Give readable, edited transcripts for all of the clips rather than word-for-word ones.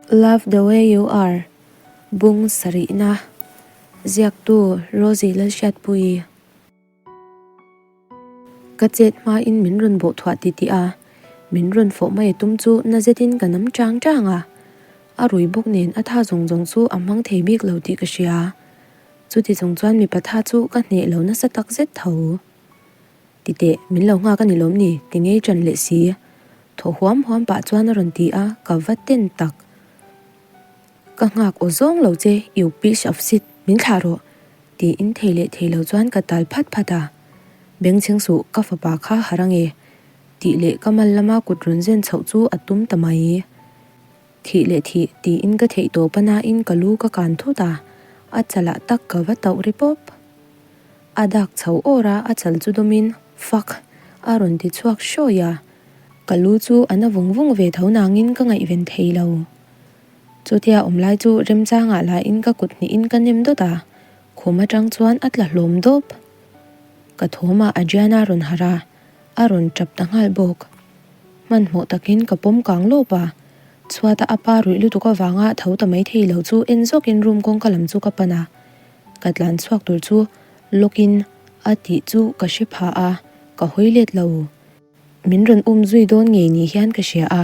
Love the way you are, Bung sarihna, Ziaktu Rosie Lalhriatpuii. Ka chet hmain min rawn bawh thuah titih a, min rawn fawh mai a tum chu na zetin ka nam chang chang a. A rui bawk nen a tha zawng zawng chu a hmang thei bik lo tih ka hria. Chuti chung chuan mipa tha chu ka hneh lo nasa tak zet tho. Titeh, min lo nghak a ni lawm ni? Ti ngei ṭan leh si. Thaw huam huam pah chuan a rawn ti a, ka va ten tak. Ka nghak aw zawng lo che, you piece of shit, min thlah rawh! Tiin thei leh thei lo chuan ka tal phat phat a. Bengchheng suh, ka fapa kha har ange. Tih leh ka mal lama kut rawn zen chhoh chu a tum ta mai. Thih leh thih, tiin ka theih tawp a nain ka lu ka kan thut a, a chalah tak ka va tauh ri pawp. A dak chho awr a, a chal chu dawmin, Fuck! a rawn ti chhuak hrawi a. Ka lu chu a na vung vung ve tho nangin ka ngaihven thei lo. Chutia awm lai chu remchangah lahin ka kut hnihin ka nem dawt a, khum atang chuan a tla hlawm dawp. Ka thawmah Adriana rawn harh a, a rawn tap ta nghal bawk. Hmanhmawh takin ka pawm kang lawp a, chhuata a pa ruih lutuk avanga tho ta mai thei lo chu en zawkin room kawngka lam chu ka pan a. Ka tlan chhuak tur chu lawkin a tih chu ka hre pha a, ka hawi let lo. Min rawn um zui dawn ngei ni hian ka hria a,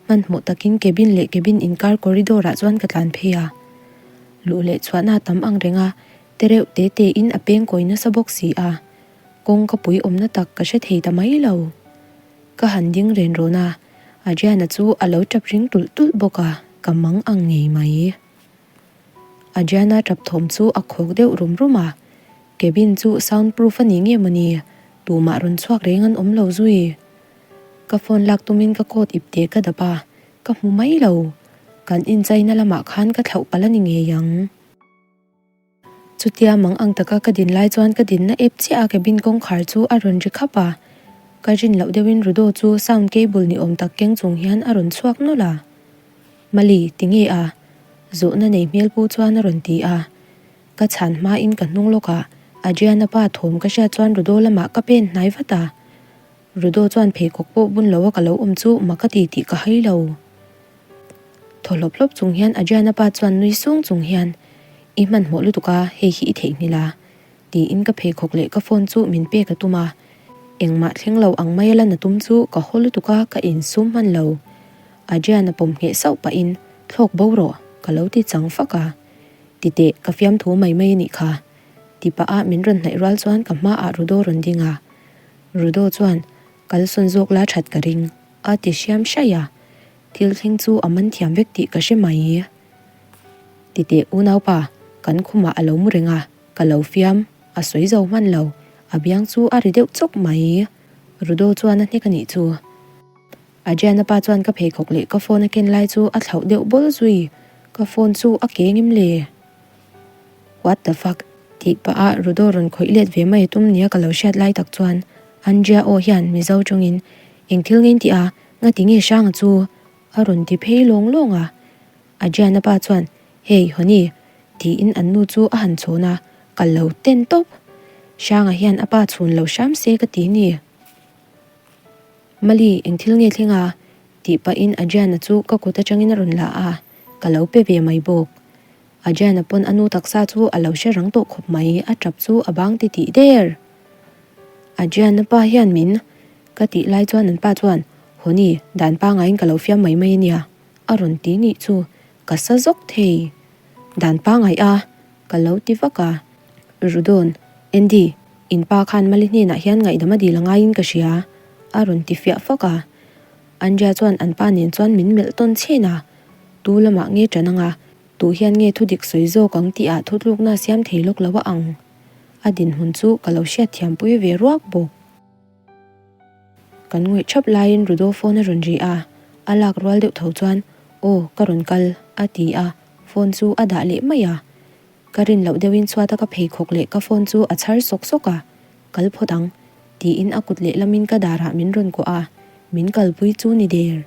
hmanhmawh takin cabin leh cabin inkar corridor ah chuan ka tlan phei a. Luh leh chhuahna a tam ang reng a, te reuh te te in a peng kawi nasa bawk si a, kawng ka pui awmna tak ka hre thei ta mai lo. Ka han ding ren rawn a, Adriana chu a lo tap ring tulh tulh bawk a, ka mang ang ngei mai. Adriana tap thawm chu a khawk deuh rum rum a, cabin chu sound proof a ni nge maw ni, tumah rawn chhuak reng an awm lo zui. Ka phone lak tumin ka coat ip teh ka dap a, ka hmu mai lo. Kan inchaina lamah khan ka thlauh palh a ni ngei ang. Chutia mang ang taka ka din lai chuan ka dinna ep chiah a cabin kawngkhar chu a rawn ri khap a, ka rin loh deuhin Rudo chu sound cable ni awm tak keng chung hian a rawn chhuak nawlh a. Mali, ti nge a? Zawhna nei hmel pu chuan a rawn ti a. Ka chhan hmain ka hnung lawkah Adriana pa thawm ka hriat chuan Rudo lamah ka pen hnai vat a. Rudo chuan pheikhawk pawh bun loa ka lo awm chu mak a ti tih ka hai lo. Thaw hlawp hlawp chung hian Adriana pa chuan nui sung chung hian, I hmanhmawh lutuk a, hei hi i theihnghilh a. Tiin ka pheikhawk leh ka phone chu min pek a tum a, engmah thleng lo ang maia la na tum chu ka haw lutuk a ka insum hman lo. Adrian a pawm ngheh sauh pahin thlawk bo rawh ka lo ti chang fak a, Titeh ka fiamthu mai mai a nih kha ti pah a min rawn hnaih rual chuan ka hmaah Rudo rawn ding a, Rudo chuan kal sawn zawk la that ka ring a ti hriam hraih a, thil thleng chu a man thiam vek tih ka hre mai. Titeh unaupa kan khumah a lo mu reng a. Ka lo fiam, a sawi zo hman lo, a biang chu a ri deuh chawk mai. Rudo chuan a hnek a nih chu. Adriana pa chuan ka pheikhawk leh ka phone a ken lai chu a thlauh deuh bawl zui, ka phone chu a keng em le? What the fuck? Tih pah a Rudo rawn khawih let ve mai a tum nia ka lo hriat lai tak chuan Andrea aw hian Mizo tawngin eng thil nge in tih a, ngati nge Hranga chu? A rawn ti phei lawng lawng a. Adriana pa chuan Hey, Honey, tiin an nu chu a han chhawn a, ka lo ten tawp. Hranga hian a pa chhun lo hram se ka ti ni. Mali, eng thil nge thleng a? tih pahin Adriana chu ka kut atangin a rawn la a, ka lo pe ve mai bawk. Adriana pawn a nu taksa chu a lo hre rang tawh khawp mai, a tap chu a bang ti tih der. Adriana pa hian min ka tih lai chuan an pa chuan, Honey, dan pangaiin ka lo fiam mai mai a nia, a rawn ti nih chu. Ka sa zawk thei. Dan pangai a, ka lo ti vak a. Rudawn, Andy, in pa khan Mali hnenah hian ngaihdam a dil a ngaiin ka hria, a rawn ti fiah fak a. Andrea chuan an pa nen chuan min melh tawn chhen a, tu lamah nge ṭan anga, tu hian nge thudik sawi zawk ang tihah thutlukna siam thei lawk lo a ang. A dinhmun chu ka lo hriatthiampui ve ruak bawk. Kan ngawih thap laiin Rudo phone a rawn ri a, a lak rual deuh tho chuan, Aw, ka rawn kal, a ti a, phone chu a dah leh mai a. Ka rin loh deuhin chhuata ka pheikhawk leh ka phone chu a chhar sawk sawk a, Kal phawt ang, tiin a kut lehlamin ka darah min rawn kuah a, min kalpui chu ni der.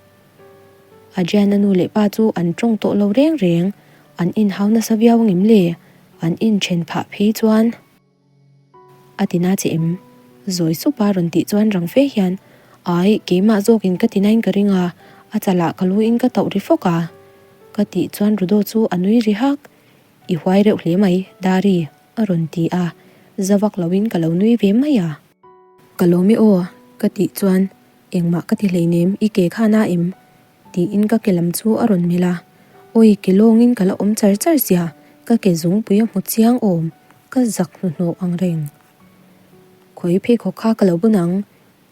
Adriana nu leh pa chu an tawng tawh lo reng reng, an inhau nasa viau angem le, an inthen phah phei chuan. A ti na che em? Zawi supa rawn tih chuan rang fe hian, Ai, keimah zawkin ka ti nain ka ring a, a chalah ka lu in ka tauh ri fawk a. Ka tih chuan Rudo chu a nui ri hak. I huai reuh hle mai, Dari, a rawn ti a, za vak loin ka lo nui ve mai a. Ka lawm e aw, ka tih chuan engmah ka ti hleinem, i ke kha na em? Tiin ka ke lam chu a rawn melh a, Awi, ke lawngin ka la awm char char sia, ka ke zungpui a hmu chiang awm, ka zak hnuhnawh ang reng. Khawi pheikhawk kha ka lo bun ang,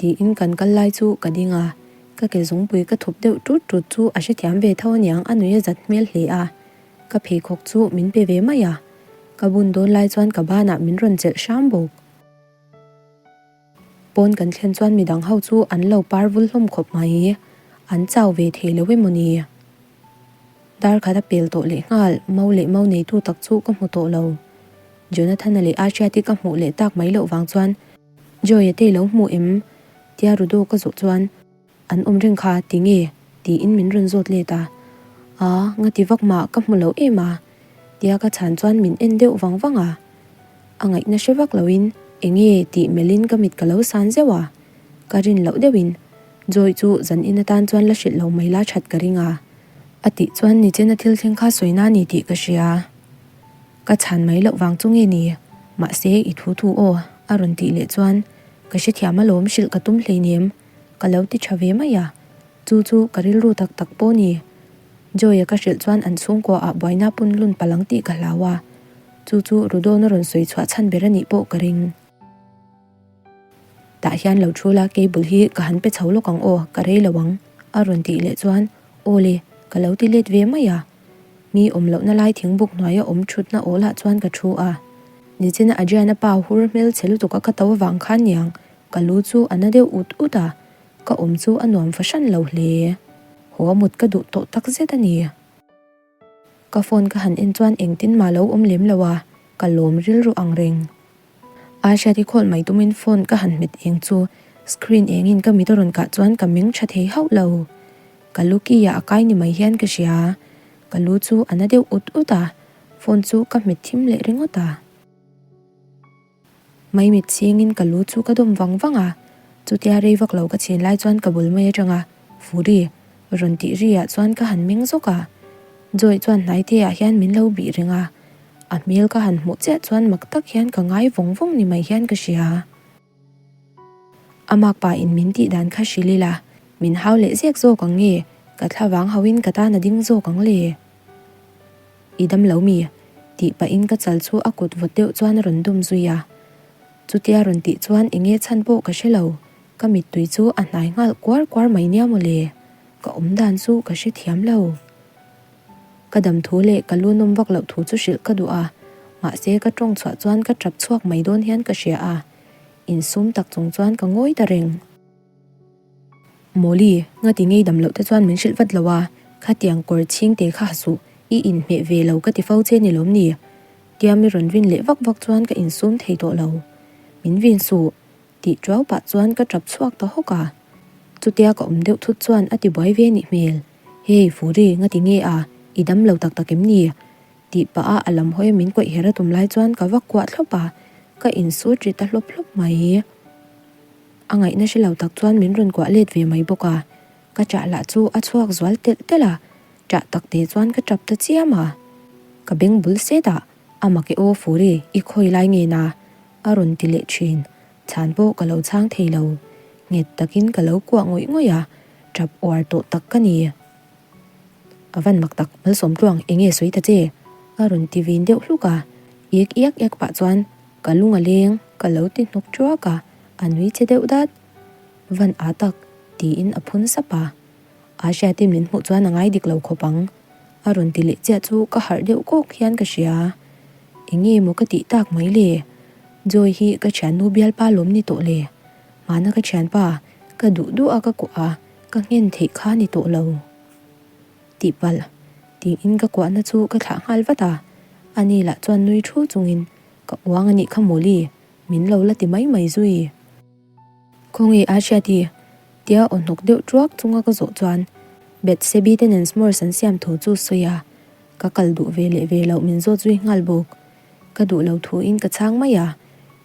Tiin kan kal lai chu ka ding a, ka ke zungpui ka thup deuh tut tut chu a hrethiam ve tho aniang a nui a zat hmel hle a, ka pheikhawk chu min pe ve mai a, ka bun dawn lai chuan ka banah min rawn chelh hram bawk. Pawn kan thlen chuan midang ho chu an lo par vul hlawm khawp mai, an chau ve thei lo emaw ni? Dar khat a pel tawh leh nghal, mau leh mau neitu tak chu ka hmu tawh lo. Jonathan-a leh Ahriati ka hmuh leh tak mai loh vang chuan Joy-a te i lo hmu em? Tia Rudo ka zawh chuan, An awm reng kha, ti nge? tiin min rawn zawt let a. A, ngati vak mah ka hmu lo em a? Tia ka chhan chuan min en deuh vang vang a. A ngaihna hre vak loin, Enge? tih melhin ka mit ka lo san zeuh a. Ka rin loh deuhin, Joy chu zan in atan chuan la hrilh lo mai la that ka ring a. A tih chuan nichena thil thleng kha sawi na ni tih ka hria. Ka chhan mai loh vang chu nge ni? Mahse, i thu thu aw, a rawn tih leh chuan ka hrethiam alawm hrilh ka tum hleinem, ka lo ti tha ve mai a. Chu chu ka rilru tak tak pawh ni. Joy-a ka hrilh chuan an chhungkua ah buaina pun lun palh ang tih ka hlau a. Chu chu Rudon-a rawn sawi chhuah chhan ber a nih pawh ka ring. Tah hian lo thu la, cable hi ka han pe chho lawk ang aw, ka rei lo ang, a rawn tih leh chuan aw le, ka lo ti let ve mai a. Mi awm lohna lai thingbuk hnuaia awm thutna awlah chuan ka thu a. Nichina Adriana pa hur hmel chhe lutuk a ka to avang khan niang, ka lu chu a na deuh ut ut a, ka awm chu a nuam fahran lo hle. Haw a mut ka duh tawh tak zet a ni. Ka phone ka han en chuan engtin mah lo awm lem lo a, ka lawm rilru ang reng. Aishati khawl mai tumin phone ka han hmet eng chu screen engin ka mit a rawn kah chuan ka meng tha thei hauh lo. Ka lu ki ah a kai ni mai hian ka hria. Ka lu chu a na deuh ut ut a, phone chu ka hmet thim leh ringawt a. Maimit chhingin ka lu chu ka dawm vang vang a, chutia rei vak lo ka chhin lai chuan ka bul mai atanga Furi rawn tih ri ah chuan ka han meng zawk a. Joy chuan hnaite ah hian min lo bih reng a, a hmel ka han hmuh chiah chuan mak tak hian ka ngai vawng vawng ni mai hian ka hria. A makpa in min tih dan kha hrilh ila, min hau leh zek zawk ang nge, ka thlavang hauhin ka tan a ding zawk ang le. I dam lo mi? tih pahin ka chal chu a kut vawt deuh chuan a rawn dawm zui a. Chutia rawn tih chuan enge chhan pawh ka hre lo, ka mittui chu a hnai nghal kuar kuar mai nia mawle, ka awm dan chu ka hre thiam lo. Ka dam thu leh ka lu nawm vak loh thu chu hrilh ka duh a, mahse ka tawng chhuah chuan ka tap chhuak mai dawn hian ka hria a, insum tak chung chuan ka ngawi ta reng. Mawli, ngati ngei dam loh te chuan min hrilh vat lo a, khatiang kawr chhing te kha ha suh, i inhmeh ve lo ka ti fo che ni lawm ni? Tia mi rawn vin leh vak vak chuan ka insum thei tawh lo. Min vin suh, tih tuau pah chuan ka tap chhuak ta hawk a. Chutia ka awm deuh thut chuan a ti buai ve nih hmel. Hey, Furi, ngati nge a, i dam lo tak tak em ni? Tih pah a a lam hawi min kawih her a tum lai chuan ka vak kuah thlawp a, ka insut ri ta hlawp hlawp mai. A ngaihna hre lo tak chuan min rawn kuah let ve mai bawk a, ka ṭah lah chu a chhuak zual telh telh a, ṭah tak te chuan ka ṭap ta chiam a. Ka beng bul set a, a mak e aw Furi, i khawi lai nge na? a rawn ti leh ṭhin, chhan pawh ka lo chhang thei lo, nghet takin ka lo kuah ngawih ngawih a, ṭap uar tawh tak ka ni. A van mak tak, Malsawm tluang eng nge sawi ta che? a rawn ti vin deuh hluk a, ik iak iak pah chuan Ka lung a leng, ka lo ti hnawk ṭuak a, a nui che deuh dat. Van a tak, tiin a phun sap a. Ahriatin min hmuh chuan a ngai dik lo khawp ang. A rawn ti leh chiah chu ka harh deuh kawk hian ka hria. Enge maw ka tih tak mai le? Joy hi ka thiannu bialpa lawm ni tawh le? Hmana ka thianpa, ka duh duh a ka kuah a, ka nghen theih kha ni tawh lo. Tihpalh, tiin ka kuahna chu ka thlah nghal vat a. Ani lah chuan nui thu chungin Ka uang a nih kha Mawli, min lo la ti mai mai zui. Khawnge a hriat i? Tia aw hnawk deuh ṭuak chunga ka zawh chuan Bethsebi te nen s'mores an siam tho chu sawi a, ka kal duh ve leh ve loh min zawt zui nghal bawk. Ka duh lo thuin ka chhang mai a,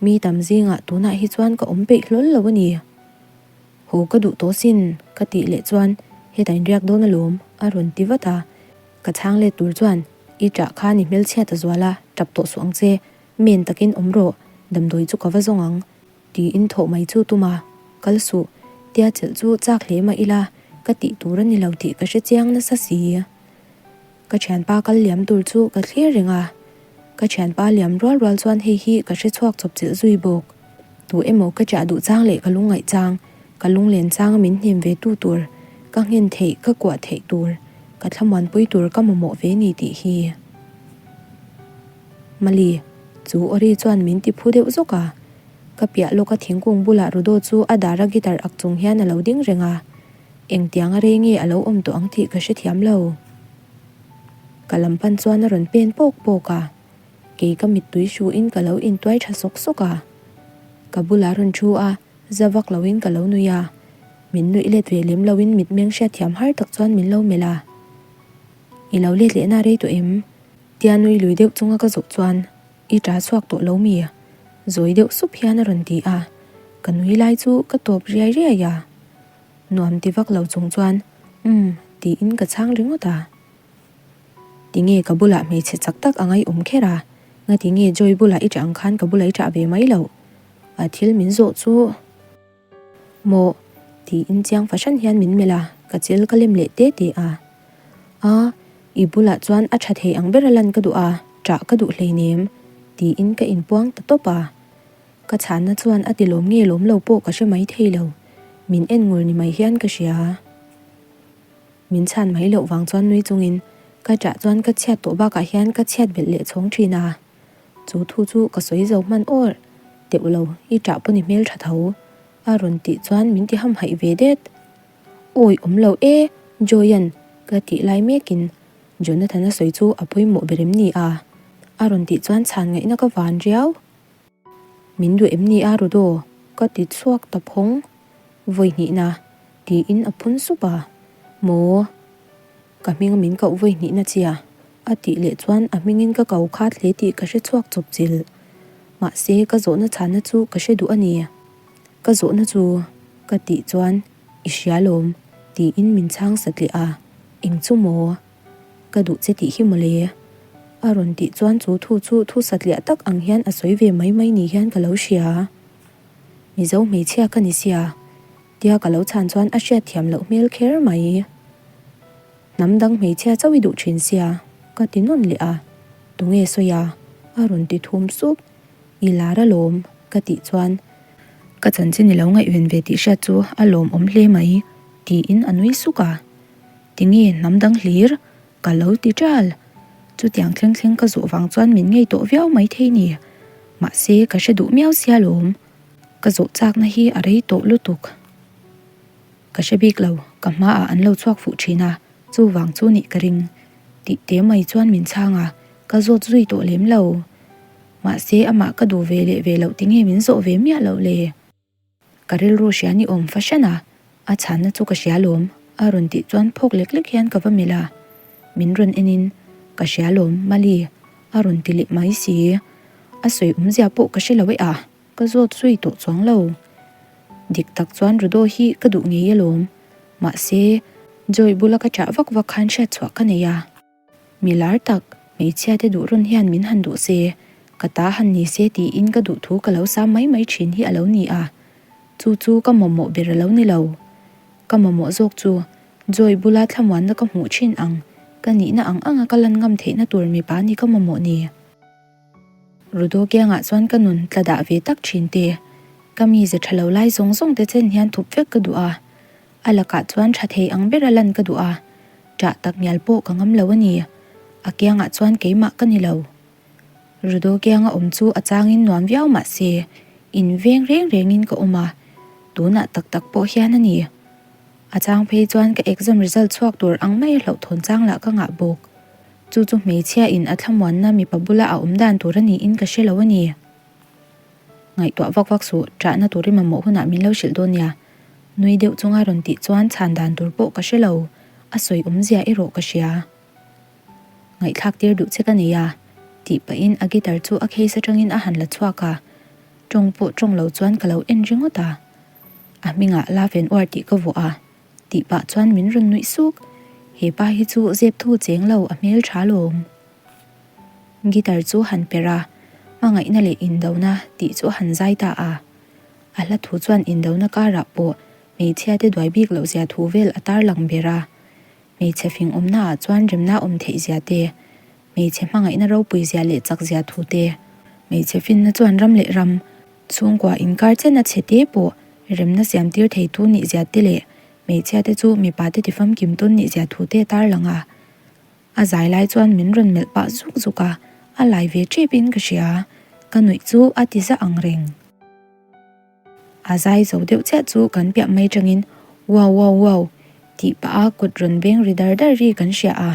mi tam zingah tunah hi chuan ka awm peih hlawl lo a ni. Haw ka duh tawh sin, ka tih leh chuan hetah inriak dawn alawm, a rawn ti vat a. Ka chhang let tur chuan, I ṭah khan i hmelchhiat a zual a, ṭap tawh suh ang che, men takin awm rawh, damdawi chu ka va zawng ang, tiin thawh mai chu tum a, kal suh, tia chelh chu chak hle mah ila, ka tih tur a ni lo tih ka hre chiang nasa si. Ka thianpa kal liam tur chu ka thlir reng a, ka thianpa liam rual rual chuan hei hi ka hre chhuak chawp chilh zui bawk. Tu emaw ka chiah duh chang leh ka lungngaih chang, ka lunglen changa min hnem ve tu tur, ka nghen theih, ka kuah theih tur, ka thlamuanpui tur ka mamawh ve ni tih hi. Mali, chu Ori chuan min ti phu deuh zawk a. Ka piah lawka thingkung bulah Rudo chu a dara guitar ak chung hian a lo ding reng a. Engtiang a rei nge a lo awm tawh ang tih ka hrethiam lo. Ka lam pan chuan a rawn pen pawk pawk a, kei ka mittui hruin ka lo intuai tha sawk sawk a. Ka bulah rawn thu a, za vak loin ka lo nui a. Min nuih let ve lem loin mitmeng hriatthiam har tak chuan min lo melh a. I lo let lehna rei tawh em? Tia nui lui deuh chunga ka zawh chuan i ta chhuak tawh lo mi? Zawi deuh sup hian a rawn ti a, ka nui lai chu ka tawp riai riai a. Nuam ti vak lo chung chuan umm tiin ka chhang ringawt a. Tinge ka bulah hmeichhe chak tak a ngaihawm kher a, ngati nge Joy bulah i ṭah ang khan ka bulah i ṭah ve mai loh? A thil min zawh chu maw tiin chiang fahran hian min melh a, ka chil ka lem leh te te a. A, i bulah chuan a ṭha thei ang ber a lan ka duh a, ṭah ka duh hleinem tiin ka inpuang ta tawp a. Ka chhanna chuan a ti lawm nge lawm lo pawh ka hre mai thei lo, min en ngur ni mai hian ka hria. Min chhan mai loh vang chuan nui chungin ka ṭah chuan ka chhiat tawh bakah hian ka chhiat belh leh chhawng ṭhin a. Chu thu chu ka sawi zo hman awr teuh lo, i ṭah pawn i hmel ṭha tho a rawn tih chuan min ti hamhaih ve det. Awi awm lo e, Joy-a'n ka tih lai mekin Jonathan-a sawi chu a pawimawh ber em ni a? A rawn tih chuan chhan ngaihna ka van riau. Min duh em ni a Rudo? Ka ti chhuak ta phawng. Vawi hnihna, tiin a phun sup a. Maw? Ka hming min koh vawi hnihna chia? A tih leh chuan a hmingin ka ko khat hle tih ka hre chhuak chawp chil. Mahse ka zawhna chhanna chu ka hre duh a ni. Ka zawhna chu? Ka tih chuan I hria lawm, tiin min chhang satliah a. Eng chu maw? Ka duh che tih hi mawle. A rawn tih chuan chu thu chu thu satliah tak ang hian a sawi ve mai mai ni hian ka lo hria. Mizo hmeichhia ka ni sia, tia ka lo chhan chuan a hriat thiam loh hmel kher mai. Hnam dang hmeichhia chauh i duh thin sia, ka ti nawn leh a. Tunge sawi a? A rawn ti thum sup. I lar alawm, ka tih chuan ka chanchin i lo ngaihven ve tih hriat chu a lawmawm hle mai, tiin a nui suk a. Tinge hnam dang hlir? Ka lo ti ṭal. Chutiang thleng thleng ka zawh vang chuan min ngei tawh viau mai thei ni. Mahse ka hre duh miau sia lawm. Ka zawh chakna hi a rei tawh lutuk. Ka hre bik lo, ka hmaah an lo chhuak fuh ṭhin a, chuvang chu nih ka ring. Tih te mai chuan min chhang a, ka zawt zui tawh lem lo. Mahse amah ka duh ve leh ve loh tinge min zawh ve miah loh le? Ka rilru hria ni awm fahran a, a chhanna chu ka hria lawm, a rawn tih chuan phawk lek lek hian ka va melh a. Min rawn enin, Ka hria lawm, Mali, a rawn ti leh mai si. A sawi awmzia pawh ka hre lo e a, ka zawt zui tawh chuang lo. Dik tak chuan Rudo hi ka duh ngei alawm, mahse, Joy bula ka chah vak vak khan hriatchhuah ka nei a. Mi lar tak, hmeichhia te duh rawn hian min han duh se, ka ta han ni se tiin ka duh thu ka lo sam mai mai thin hi a lo ni a. Chu chu ka mamawh ber a lo ni lo. Ka mamawh zawk chu, Joy bula thlamuanna ka hmuh thin ang, ka nihna ang anga ka lan ngam theihna tur mipa ni ka mamawh ni. Rudo kiangah chuan ka nun tla dah ve tak thin te, ka mize tha lo lai zawng zawng te chen hian thup vek ka duh a. A lakah chuan tha thei ang bera lan ka duh a, ṭah tak ngial pawh ka ngam lo a ni. A kiangah chuan keimah ka ni lo. Rudo kianga awm chu a changin nuam viau mah se, in veng reng rengin ka awm a, tunah tak tak pawh hian a ni. A chang phei chuan ka exam result chhuak tur ang mai a hlauhthawn chang lah ka ngah bawk. Chu chu hmeichhia in a thlamuanna mipa bula a awm dan tur a niin ka hre lo a ni. Ngaihtuah vak vak suh, ṭahna tur i mamawh hunah min lo hrilh dawn nia. Nui deuh chunga rawn tih chuan chhan dan tur pawh ka hre lo, a sawi awmzia erawh ka hria. Ngaihthlak tir duh che ka nei a, tih pahin a guitar chu a case aṭangin a han la chhuak a, ṭawng pawh ṭawng lo chuan ka lo en ringawt a. A hmingah Love and War tih ka vuah a, Tih pah chuan min rawn nuih suk. He pa hi chu zep thu cheng lo a hmel tha lawm. Guitar chu han perh a, hmangaihna leh indona tih chu a han zai ta a. A hla thu chuan indona karah pawh hmeichhia te duai bik loh zia thu vel a tarlang ber a. Hmeichhe fing awmnaah chuan remna awm theih zia te, hmeichhe hmangaihna ropui zia leh chak zia thu te, hmeichhe finna chuan ram leh ram chhungkua inkar chen a chhe te pawh remna siam tir thei tu nih zia te leh hmeichhia te chu mipa te tifamkim tawn nih zia thu te a tarlang a. A zai lai chuan min rawn melh pah zuk zuk a, a lai ve tep in ka hria, ka nuih chu a ti za ang reng. A zai zo deuh chiah chu kan piah mai tangin Wow wow wow tih pah a kut rawn beng ri dar dar ri kan hria a,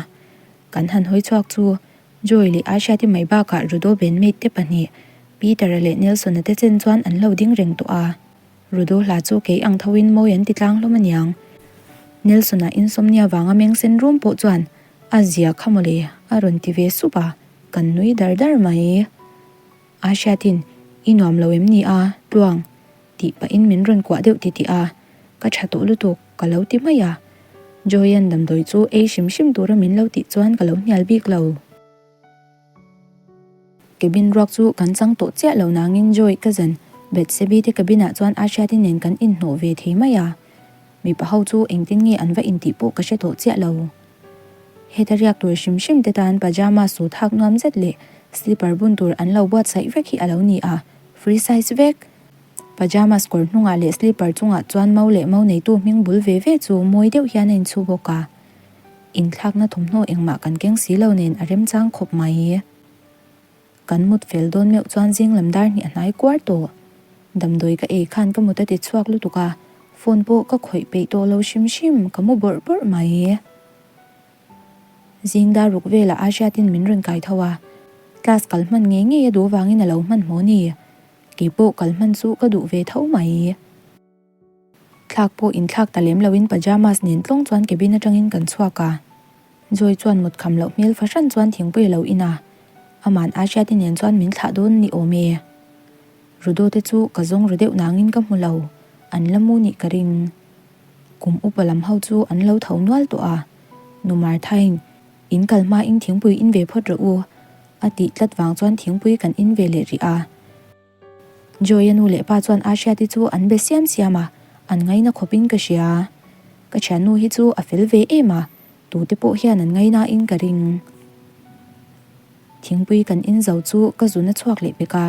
kan han hawi chhuak chu Joy leh Asha te mai bakah Rudo bandmate te pahnih Peter-a leh Nelson-a te chen chuan an lo ding reng tawh a. Rudo hla chu kei ang tho in mawi an ti tlang hlawm aniang. Nelson-a insomnia vanga meng sen rum pawh chuan a zia kha mawle a rawn ti ve sup a, kan nui dar dar mai. A hriatin, I nuam lo em ni a, Tluang? tih pahin min rawn kuah deuh titih a, ka tha tawh lutuk ka lo ti mai a. Joy-a'n damdawi chu ei hrim hrim tura min lo tih chuan ka lo hnial bik lo. Cabin ruak chu kan chang tawh chiah lo nangin Joy ka zan Bethsebi te cabin ah chuan Ahriati nen kan inhnawh ve thei mai a. Mipa ho chu engtin nge an va intih pawh ka hre tawh chiah lo. Heta riak tur hrim hrim te tan pajama suit hak nuam zet leh slipper bun tur an lo buatsaih vek hi a lo ni a, free size vek. Pajamas kawr hnungah leh slipper chungah chuan mau leh mau neitu hming bul ve ve chu mawi deuh hian a inchhu bawk a. Inthlakna thawmhnaw engmah kan keng si lo nen a remchang khawp mai. Kan mut fel dawn meuh chuan zing lam dar hnih a hnai kuar tawh. Damdawi ka ei khan ka mut a ti chhuak lutuk a, phone pawh ka khawih peih tawh lo hrim hrim, ka mu bawrh bawrh mai. Zing dar ruk velah Ahriatin min rawn kai tho a, class kal hman ngei ngei a duh vangin a lo hmanhmawh ni. Keipawh kal hman chu ka duh ve tho mai. Thlak pawh inthlak ta lem loin pajamas nen tlawng chuan cabin atangin kan chhuak a. Joy chuan mut kham loh hmel fahran chuan thingpui a lo in a, aman Ahriati nen chuan min thlah dawn ni awm e. Rudo te chu ka zawng ru deuh nangin ka hmu lo, an la mu nih ka ring. Kum upa lam ho chu an lo tho nual tawh a, Nu Marthain, In kal hmain thingpui in ve phawt rawh u, a tih tlat vang chuan thingpui kan in ve leh rih a. Joy-a nu leh pa chuan Ahriati chu an be siam siam a, an ngaina khawpin ka hria. Ka thiannu hi chu a fel ve em a, tute pawh hian an ngainain ka ring. Thingpui kan in zo chu ka zun a chhuak leh pek a,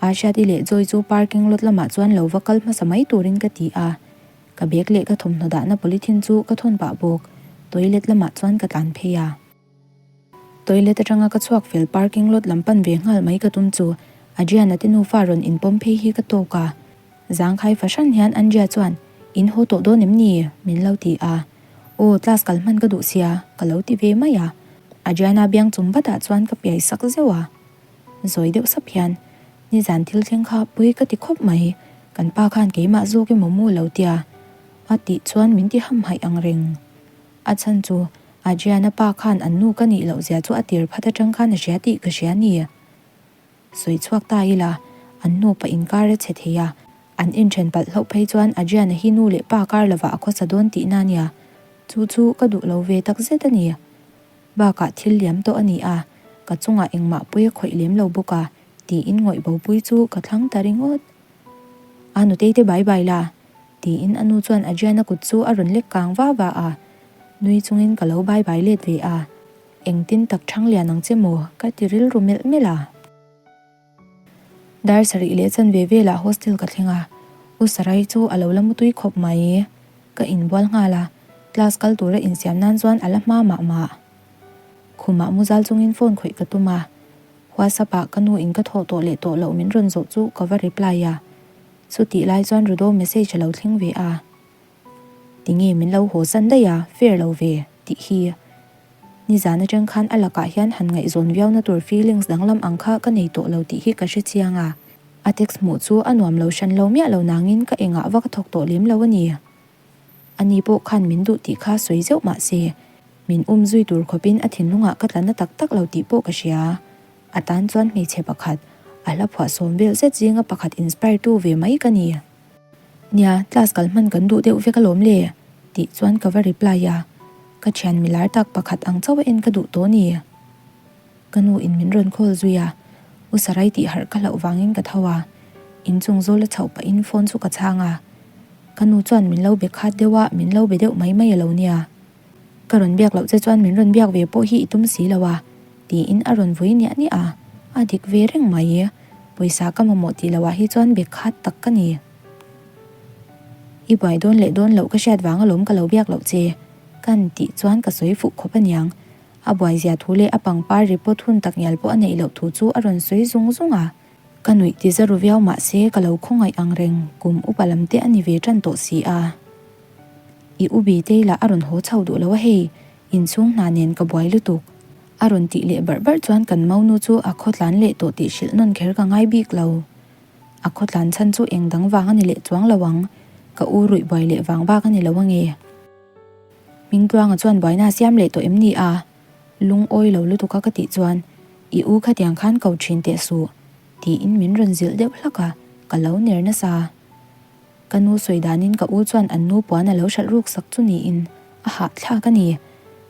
Ahriati leh Joy chu parking lot lamah chuan lo va kal hmasa mai turin ka ti a. Ka bag leh ka thawmhnaw dahna polythene chu ka thawn pah bawk, toilet lamah chuan ka tlan phei a. Toilet atanga ka chhuak fel parking lot lam pan ve nghal mai ka tum chu Adriana te nufa rawn inpawm phei hi ka tawk a. Zangkhai fahran hian Andrea chuan, In haw tawh dawn em ni? min lo ti a. Aw, class kal hman ka duh sia, ka lo ti ve mai a. Adriana biang chum vatah chuan ka piai sak zeuh a. Zawi deuh sap hian, Nizan thil thleng kha pui ka ti khawp mai, kan pa khan keimah zawk emaw mu lo tia a tih chuan min ti hamhaih ang reng. A chhan chu Adriana pa khan an nu ka nih loh zia chu a tir phat atang khan a hria tih ka hria ni. Sawi chhuak ta ila, an nupa inkar a chhe thei a, an inthen palh hlauh phei chuan Adriana hi nu leh pa kar lovah a khawsa dawn tihna a nia. Chu chu ka duh lo ve tak zet a ni. Bakah thil liam tawh a ni a, ka chungah engmah pui a khawih lem lo bawk a, tiin ngawih bopui chu ka thlang ta ringawt. A nutei te bai bai la, Tiin a nu chuan Adriana kut chu a rawn lek kang va va a, nui chungin ka lo bai bai let ve a, engtin tak thang lian ang che maw ka ti rilru melh melh a. Dar sarih leh chanve velah hostel ka thleng a, U Sarai chu a lo la mutui khawp mai. Ka inbual nghal a, class kal tura insiam nan chuan a la hma mah mah. Khumah muzal chungin phone khawih ka tum a, WhatsApp ah ka nu in ka thawh tawh leh tawh loh min rawn zawh chu ka va reply a. Chutih lai chuan Rudo message a lo thleng ve a, Tinge min lo haw san daih a, fair lo ve, tih hi. Nizan atang khan a lakah hian han ngaihzawn viauna tur feelings danglam ang kha ka nei tawh lo tih hi ka hre chiang a. A text hmuh chu a nuam lo hran lo miah lo nangin ka engah va ka thawk tawh lem lo a ni. Ani pawh khan min duh tih kha sawi zeuh mah se, min um zui tur khawpin a thinlungah ka tla na tak tak lo tih pawh ka hria. A tan chuan hmeichhe pakhat, a hla phuah sawm vel zet zinga pakhat inspire tu ve mai ka ni. Nia, class kal hman kan duh deuh vek alawm le, tih chuan ka va reply a. Ka thian milar tak pakhat ang chauh a en ka duh tawh ni. Ka nu in min rawn call zui a, U Sarai tih harh ka hlauh vangin ka tho a, inchung zawl a chhoh pahin phone chu ka chhang a. Ka nu chuan min lo be khat deuh a, min lo be deuh mai mai a lo nia. Ka rawn biak loh che chuan min rawn biak ve pawh hi i tum si lo a, tiin a rawn vui niah niah a, a dik ve reng mai. Pawisa ka mamawh tih loh ah hi chuan be khat tak ka ni. I buai dawn leh dawn loh ka hriat vang alawm ka lo biak loh che, kan tih chuan ka sawi fuh khawp aniang. A buaizia thu leh a pangpar report hun tak ngial pawh a neih loh thu chu a rawn sawi zung zung a. Ka nuih ti za ru viau mah se ka lo khawngaih ang reng kum upa lam te a ni ve tan tawh si a. I u Bitei lah a rawn haw chho duh lo a hei, inchhung hna nen ka buai lutuk. A rawn tih leh barh barh chuan kan maunu chu a khawtlan leh tawh tih hrilh nawn kher ka ngai bik lo. A khawtlan chhan chu eng dang vang a ni leh chuang lo ang, ka u ruih buai leh vang bak a ni lo ange. Hmingtluanga chuan buaina a siam leh tawh em ni a? Lungawi lo lutuk a ka tih chuan, I u khatiang khan ko thin teh suh, tiin min rawn zilh deuh hlak a, ka lo ner nasa. Ka nu sawi danin ka u chuan an nu puan a lo hralh ruk sak chu niin a hahthlak a ni.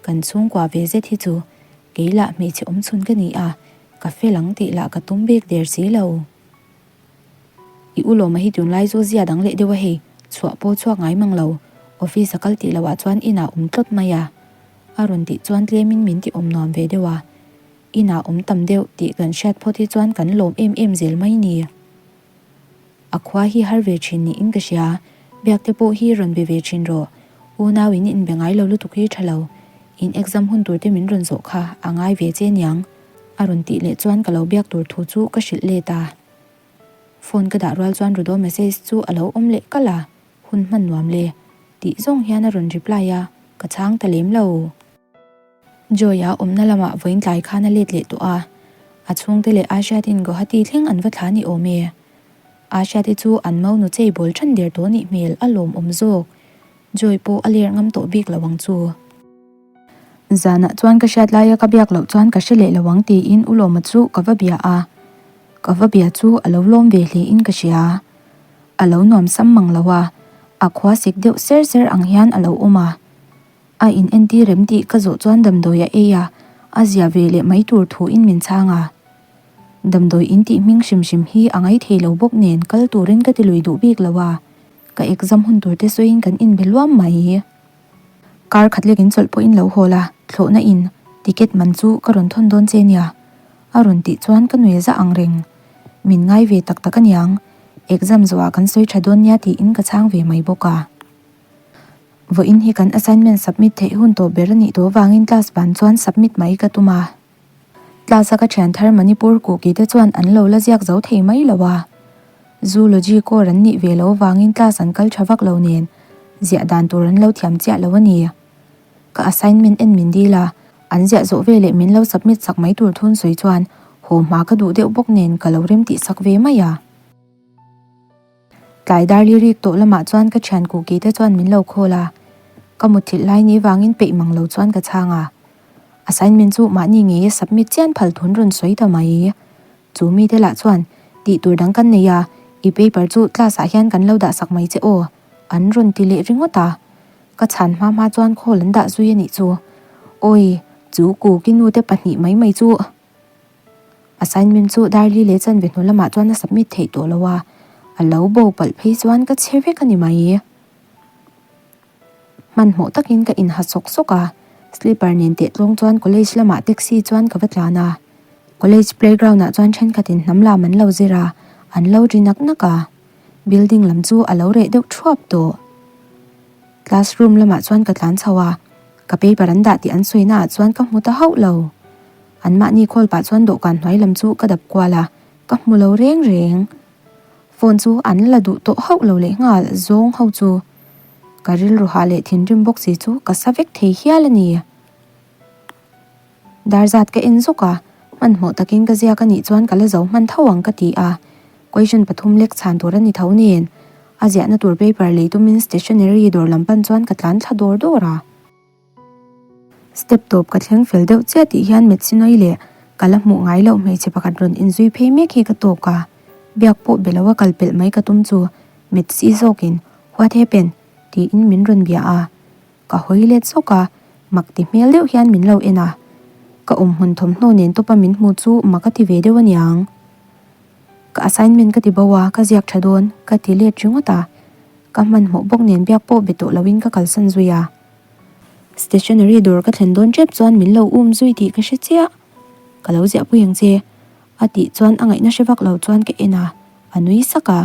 Kan chhungkua ve zet hi chu kei lah hmeichhe awmchhun ka ni a, ka fel ang tih lah ka tum bik der si lo. I u lawma hi tunlai chu zia dang leh deuh a hei, chhuah pawh chhuak ngai mang lo, office a kal tih loh ah chuan inah awm tlawt mai a. A rawn tih chuan tlemin min ti awm nuam ve deuh a, inah awm tam deuh tih kan hriat phawt hi chuan kan lawm em em zel mai ni. A khua hi har ve thin niin ka hria, biak te pawh hi rawn be ve thin rawh, unau in inbe ngai lo lutuk hi tha lo, in exam hun tur te min rawn zawh kha a ngai ve che niang. A rawn tih leh chuan ka lo biak tur thu chu ka hrilh let a. Phone ka dah rual chuan Rudo message chu a lo awm leh kalh a, hun hman nuam le tih zawng hian a rawn reply a, ka chhang ta lem lo. Joy-a awmna lamah vawiin tlai khan a let leh tawh a, a chhungte leh Ahriatin Guwahati thleng an va thla ni awm e. Ahriati chu an maunu chei bawl than der tawh nih hmel a lawmawm zawk. Joy pawh a ler ngam tawh bik lo ang chu. Zanah chuan ka hriat laia ka biak loh chuan ka hre leh lo ang tiin U Lawma chu ka va bia a, ka va bia chu a lo lawm ve hle in ka hria. A lo nuam sam mang lo a, a khua sik deuh ser ser ang hian a lo awm a. A in entir em tih ka zawh chuan damdawi a ei a, a zia ve leh mai tur thu in min chhang a. Damdawi in tih hming hrim hrim hi a ngai thei lo bawk nen kal turin ka ti lui duh bik lo a, ka exam hun tur te sawiin kan inbe luam mai. Kar khat lek in chawlh pawhin lo haw la, thlawhna in ticket man chu ka rawn thawn dawn che nia, a rawn tih chuan ka nuih zah ang reng. Min ngai ve tak tak aniang, exam zawhah kan sawi tha dawn nia tiin ka chhang ve mai bawk a. Vawiin hi kan assignment submit theih hun tawh ber a nih tawh vangin class ban chuan submit mai ka tum a. Class a ka thian thar Manipur Kuki te chuan an lo la ziak zo thei mai lo a. Zoology core an nih ve lo vangin class an kal tha vak lo nen ziah dan tur an lo thiam chiah lo a ni. Ka assignment en min dil a, an ziah zawh veleh min lo submit sak mai tur thun sawi chuan haw hma ka duh deuh bawk nen ka lo rem tih sak ve mai a. Tlai dar li rik tawh lamah chuan ka thian Kuki te chuan min lo call a, ka mutthilh lai ni vangin peih mang lo chuan ka chhang a. Assignment chu mahni ngeia submit chian phal thun rawn sawi ta mai. Chu mite lah chuan, Tih tur dang kan nei a, i paper chu class ah hian kan lo dah sak mai che aw, an rawn ti leh ringawt a. Ka chhan hma hma chuan call an dah zui a nih chu. Awi, chu Kuki nute pahnih mai mai chu. Assignment chu Darli leh chanve hnu lamah chuan a submit theih tawh lo a, a lo bo palh phei chuan ka chhe vek a ni mai. Hmanhmawh takin ka inha sawk sawk a, slipper nen teh tlawng chuan college lamah taxi chuan ka va tlan a. College playground ah chuan thenkhatin hnam lam an lo zir a, an lo ri nak nak a. Building lam chu a lo reh deuh thuap tawh. Classroom lamah chuan ka tlan chho a, ka paper an dah tih an sawi naah chuan ka hmu ta hauh lo. Anmahni khawl pah chuan dawhkan hnuai lam chu ka dap kual a, ka hmu lo reng reng. Phone chu an la duh tawh hauh lo leh nghal zawng ho chu. Ka rilru hah leh thinrim bawk si chu ka sa vek thei hial a ni. Dar zat ka en zawk a, hmanhmawh takin ka ziak a nih chuan ka la zo hman tho ang ka ti a, question pathum lek chhan tur a ni tho nen. A ziahna tur paper lei tumin stationery dawr lam pan chuan ka tlan thla dawr dawr a. Step tawp ka thleng fel deuh chiah tih hian Metsinoi leh ka la hmuh ngai loh hmeichhe pakhat rawn inzui phei mek hi ka tawk a, biak pawh be loa kal pelh mai ka tum chu Metsi zawkin, What happened? tiin min rawn bia a. Ka hawi let zawk a, Mak ti hmel deuh hian min lo en a, ka awmhmun thawmhnaw nen tawpa min hmu chu mak a ti ve deuh aniang. Ka assignment ka ti bo a, ka ziak tha dawn, ka ti let ringawt a. Ka hmanhmawh bawk nen biak pawh be tawh loin ka kalsan zui a. Stationery dawr ka thlen dawn tep chuan min lo um zui tih ka hre chiah. Ka lo ziahpui ang che, a tih chuan a ngaihna hre vak lo chuan ka en a, a nui sak a.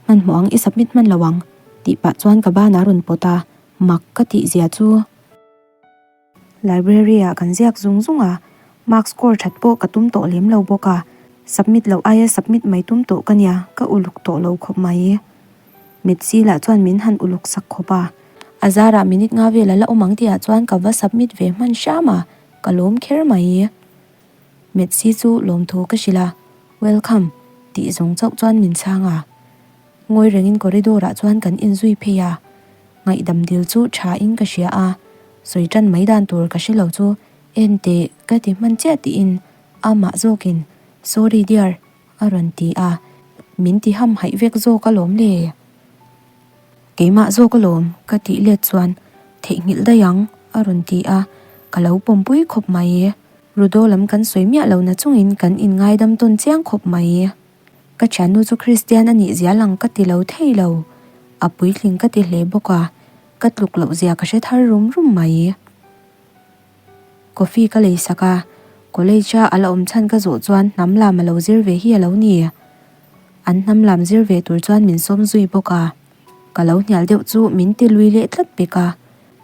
Hmanhmawh ang i submit hman lo ang, tih pah chuan ka ban a rawn pawt a, mak ka tih zia chu. Library ah kan ziak zung zung a, mark score that pawh ka tum tawh lem lo bawk a, submit loh aia submit mai tum tawh ka nia, ka uluk tawh lo khawp mai. Mitsi lah chuan min han uluk sak khawp a, a zarah minute nga vel a la awm ang tihah chuan ka va submit ve hman hram a, ka lawm kher mai. Mitsi chu lawmthu ka hrilh a, Welcome tih zawng chauh chuan min chhang a. Ngawi rengin corridor ah chuan kan inzui phei a, ngaihdam dil chu tha in ka hria a, sawi tan mai dan tur ka hre lo chu en teh ka ti hman chiah tiin amah zawkin Sorry dear a rawn ti a, min ti ham haih vek zawk alawm le. Keimah zawk alawm ka tih let chuan theihnghilh daih ang a rawn ti a, ka lo pawmpui khawp mai. Rudo lam kan sawi miah lo na chungin kan inngaidam tawn chiang khawp mai. Ka thiannu chu Kristian a nih zia lang ka ti lo thei lo. A puitling ka ti hle bawk a, ka tluk loh zia ka hre thar rum rum mai. Coffee ka lei sak a, college a a la awm chhan ka zawh chuan hnam lam a lo zir ve hi a lo ni. An hnam lam zir ve tur chuan min sawm zui bawk a, ka lo hnial deuh chu min ti lui leh tlat pek a,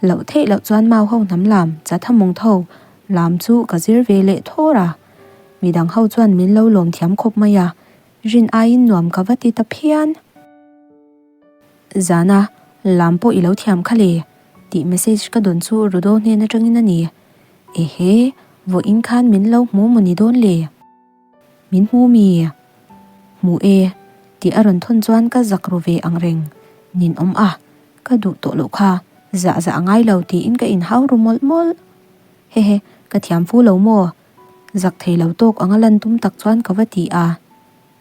loh theih loh chuan mau ho hnam lam, chathamawng tho lam chu ka zir ve leh thawr a. Midang ho chuan min lo lawm thiam khawp mai a, rin aiin nuam ka va ti ta phian. Zana, lam pawh i lo thiam kha le, tih message ka dawn chu Rudo hnen atangin a ni. Ehe, vawiin khan min lo hmu maw ni dawn le? Min hmu mi? Hmu e, tih a rawn thawn chuan ka zak ru ve ang reng. Ninawm a, ka duh tawh loh kha, zah zah a ngai lo tiin ka inhau ru mawlh mawlh. Hehe, ka thiam fu lo maw? Zak thei lo tawk anga lan tum tak chuan ka va ti a,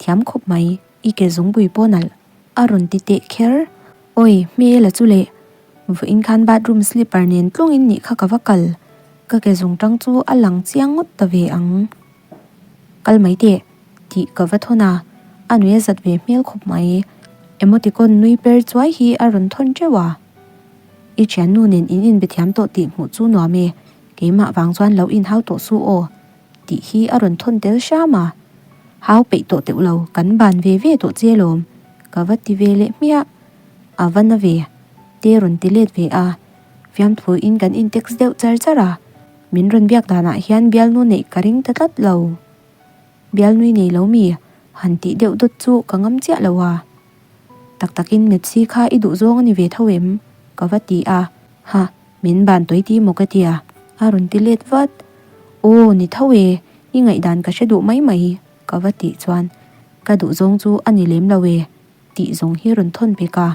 Thiam khawp mai, i ke zungpui pawh nalh a rawn ti teh kher. Awi, hmel a chu leh. Vawiin khan bathroom slipper nen tlawngin nih kha ka va kal. Ka ke zungtang chu a lang chiang ngawt ta ve ang. Kal mai teh, tih ka va thawn a, a nui a zat ve hmel khawp mai. Emoticon nui per chuai hi a rawn thawn teuh a. I thiannu nen in inbe thiam tawh tih hmuh chu nuam e, Keimah vang chuan lo inhau tawh suh aw tih hi a rawn thawn tel hram a. Hau peih tawh teuh lo, kan ban ve ve tawh che lawm, ka va ti ve leh hmiah. A va na ve, te rawn ti let ve a. Fiamthuin kan in text deuh char char a, min rawn biak danah hian bialnu neih ka ring ta tlat lo. Bialnui nei lo mi, han tih deuh dawt chu ka ngam chiah lo a. Tak takin Metsi kha i duh zawng a ni ve tho em? Ka va ti a, Ha, min ban tawi ti maw ka ti a, a rawn ti let vat. Aw, ni tho e, i ngaihdan ka hre duh mai mai, ka va tih chuan, Ka duh zawng chu a ni lem lo e, tih zawng hi rawn thawn pek a.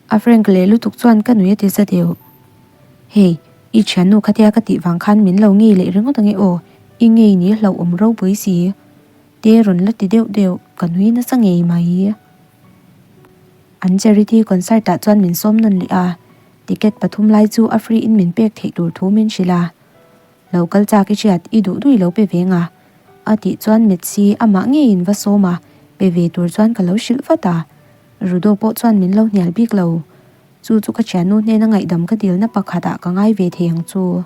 A Frank leh lutuk chuan ka nui a ti za deuh. Hei, i thiannu khatia ka tih vang khan min lo ngei leh ringawt ange aw, i ngei ni hlauhawm ropui si. Te rawn la ti deuh deuh, ka nui nasa ngei mai. An charity concert ah chuan min sawm nawn leh a, ticket pathum lai chu a free in min pek theih tur thu min hrilh a. Lo kal chak i hriat, i duh duh i lo pe ve nga. A tih chuan Metsi amah ngeiin va sawm a, pe ve tur chuan ka lo hrilh vat a. Rudo pawh chuan min lo hnial bik lo. Chu chu ka thiannu hnena ngaihdam ka dilna pakhatah ka ngai ve thei ang chu.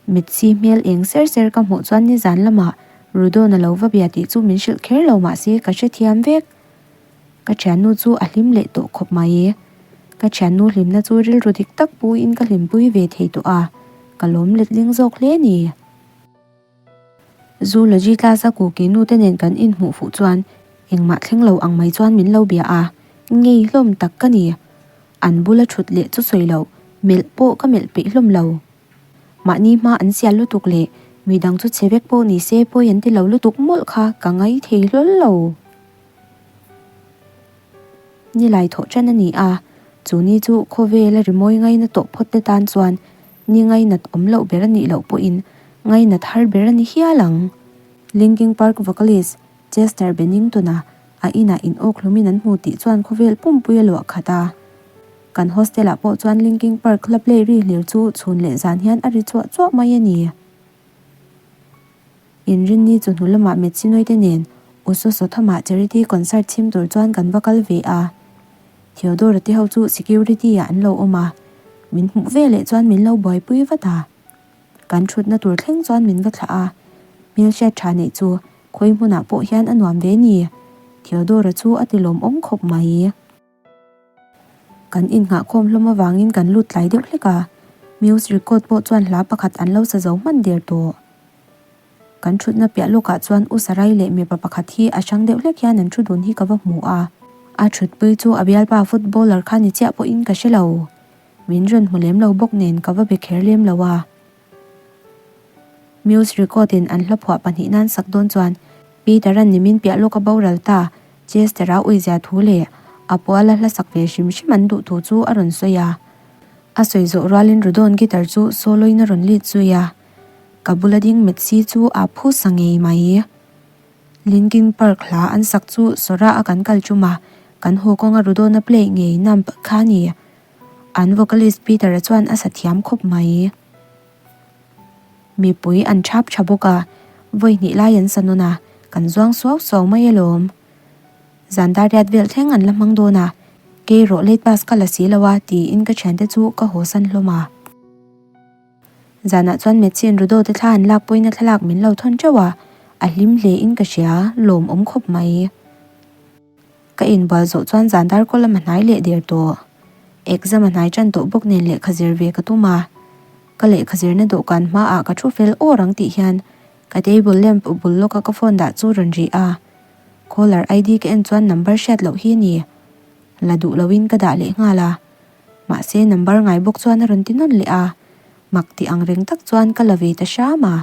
Mitsi hmel eng ser ser ka hmuh chuan nizan lamah Rudon a lo va bia tih chu min hrilh kher lo mahse ka hrethiam vek. Ka thiannu chu a hlim leh tawh khawp mai. Ka thiannu hlimna chu rilru dik tak puiin ka hlimpui ve thei tawh a, ka lawm letling zawk hle ni. Zoology class a kuki nu te nen kan inhmuh fuh chuan engmah thleng lo ang mai chuan min lo bia a, ngei hlawm tak ka ni. An bula thut leh chu sawi loh, melh pawh ka melh peih hlawm lo. Mahni hma an sial lutuk leh midang chu chhe vek pawh ni se pawi an ti lo lutuk mawlh kha ka ngai thei hlawl lo. Nilai thawh ṭan a ni a, chu ni chu khawvela rimawi ngaina tawh phawt te tan chuan ni ngainat awm loh ber a nih loh pawhin ngainat har ber a ni hial ang. Linkin Park vocalist Chester Bennington-a a inah inawk hlumin an hmu tih chuan khawvel pumpui a luah khat a. Kan hostel ah pawh chuan Linkin Park hla play ri hlir chu chhun leh zan hian a ri chuah chuah mai a ni. Inrinni chu hnu lamah Metsinoi te nen Uso Sothamah charity concert chhim tur chuan kan va kal ve a. Theodora te ho chu security ah an lo awm a, min hmuh ve leh chuan min lo buaipui vat a. Kan thutna tur thleng chuan min va thlah a, hmelhriat tha neih chu khawi hmunah pawh hian a nuam ve ni, Theodora chu a ti lawmawm khawp mai. Kan innghahkhawm hlawm avangin kan lut tlai deuh hlek a, Muse record pawh chuan hla pakhat an lo sa zo hman der tawh. Kan thutna piah lawkah chuan U Sarai leh mipa pakhat hi a hrang deuh hlek hian an thu dun hi ka va hmu a, a thutpui chu a bialpa footballer kha ni chiah pawhin ka hre lo. Min rawn hmu lem lo bawk nen ka va be kher lem lo a. Muse record in an hla phuah pahnih nan sak dawn chuan Peter-a'n nimin piah lawk a boral ta, Chester-a uizia thu leh a puala hla sak ve hrim hrim an duh thu chu a rawn sawi a. A sawi zawh rualin Rudon guitar chu solo-in a rawn lead zui a. Ka bula ding Metsi chu a phu sa ngei mai. Linkin Park hla an sak chu Sora a kan kal tum a, kan haw kawnga Rudon-a play ngei Numb kha a ni. An vocalist Peter-a chuan a sa thiam khawp mai. Mipui an thap tha bawk a, vawi hnih lai an sa nawn a, kan zuang suau suau mai alawm. Zan dar riat vel thleng an la hmang dawn a, kei rawh late bus ka la si lo a tiin ka thiante chu ka haw san hlawm a. Zanah chuan Metsi-in Rudo te thla an lak pawhin a thlalak min lo thawn teuh a, a hlim hle in ka hria, lawmawm khawp mai. Ka inbual zawh chuan zan dar kaw lam a hnai leh der tawh. Exam a hnai tan tawh bawk nen lehkha zir ve ka tum a. Ka lehkha zirna dawhkan hmaah ka thu fel awr ang tih hian ka table lamp bul lawka ka phone dah chu rawn ri a. Caller ID ka en chuan number hriat loh hi a ni. La duh loin ka dah leh nghal a. Mahse number ngai bawk chuan a rawn ti nawn leh a. Mak ti ang reng tak chuan ka la ve ta hram a.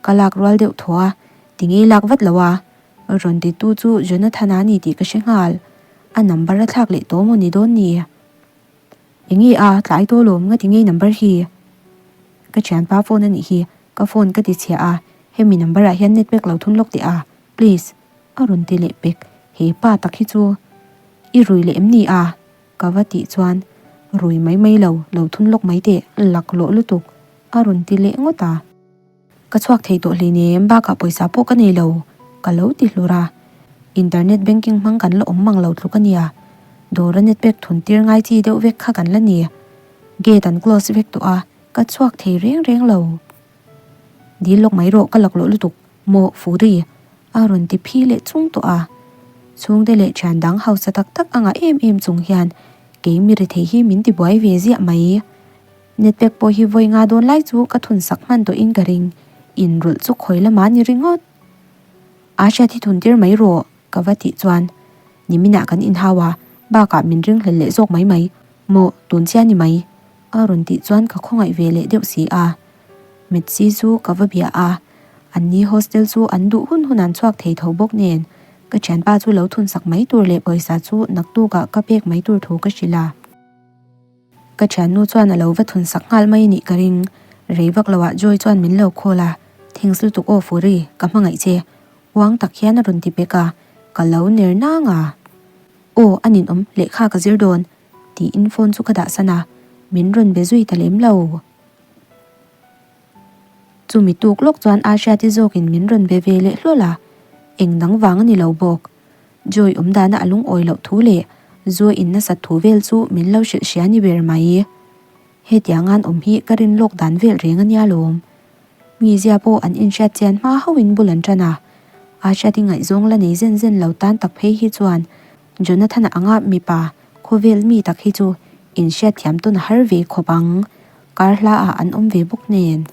Ka lak rual deuh thaw a, tinge lak vat lo a. Rawn titu chu Jonathan-a a ni tih ka hre nghal. A number a thlak leh tawh maw ni dawn ni? Enge a, tlai tawh lawm, nga ti ngei number hi? Ka thianpa phone a nih hi, ka phone ka ti chhia a, hemi number ah hian net pack lo thun lawk teh a, please. A rawn ti leh pek, he pa tak hi chu i rui leh em ni a? Ka va tih chuan, Rui mai mai lo, lo thun lawk mai teh, laklawh lutuk, a rawn ti leh ngawt a. Ka chhuak thei tawh hleinem, bakah pawisa pawh ka nei lo, ka lo ti hlur a. Internet banking hmang kan la awm mang lo tluk a nia. Dawra net pack thun tir ngai chi deuh vek kha kan la ni. Gate an close vek tawh a, ka chhuak thei reng reng lo. Dil lawk mai rawh, ka laklawh lutuk, maw Furi? A rawn ti phi leh chung tawh a. Chhungte leh thian dang hausa tak tak a ngah em em chung hian kei mi rethei hi min ti buai ve ziah mai. Netpack pawh hi vawi nga dawn lai chu ka thun sak hman tawhin ka ring, inrawlh chu khawi lamah ni ringawt. Asha thi thun tir mai rawh, ka va tih chuan niminah kan inhau a, bakah min ringhlel leh zawk mai mai, maw tun chiah ni mai, a rawn tih chuan ka khawngaih ve leh deuh si a. Mitsi chu ka va bia a, anni hostel chu an duh hun hun an chhuak thei tho bawk nen, ka thianpa chu lo thun sak mai tur leh pawisa chu naktukah ka pek mai tur thu ka hrilh a. Ka thiannu chuan a lo va thun sak nghal mai nih ka ring. Rei vak loah Joy chuan min lo call a, Thanks lutuk aw Furi, ka hmangaih che. Uang tak hian a rawn ti pek a, ka lo ner nang a. Aw, a ninawm, lehkha ka zir dawn, tiin phone chu ka dah san a, min rawn be zui ta lem lo. Chumi tuk lawk chuan Ahriati zawkin min rawn be ve leh hlawl a, eng dang vang a ni lo bawk. Joy awm dana a lungawi loh thu leh Zoe in nasat thu vel chu min lo hrilh hria ni ber mai. Hetiangan awm hi ka rin lawk dan vel reng a nia lawm. Mizia pawh an inhriat chian hma hauhin bul an tan a, Ahriati ngaihzawng la nei zen zen lo tan tak phei hi chuan Jonathan-a anga mipa khawvel mi tak hi chu inhriat thiam tawn a har ve khawp ang. Kar hla ah an awm ve bawk nen.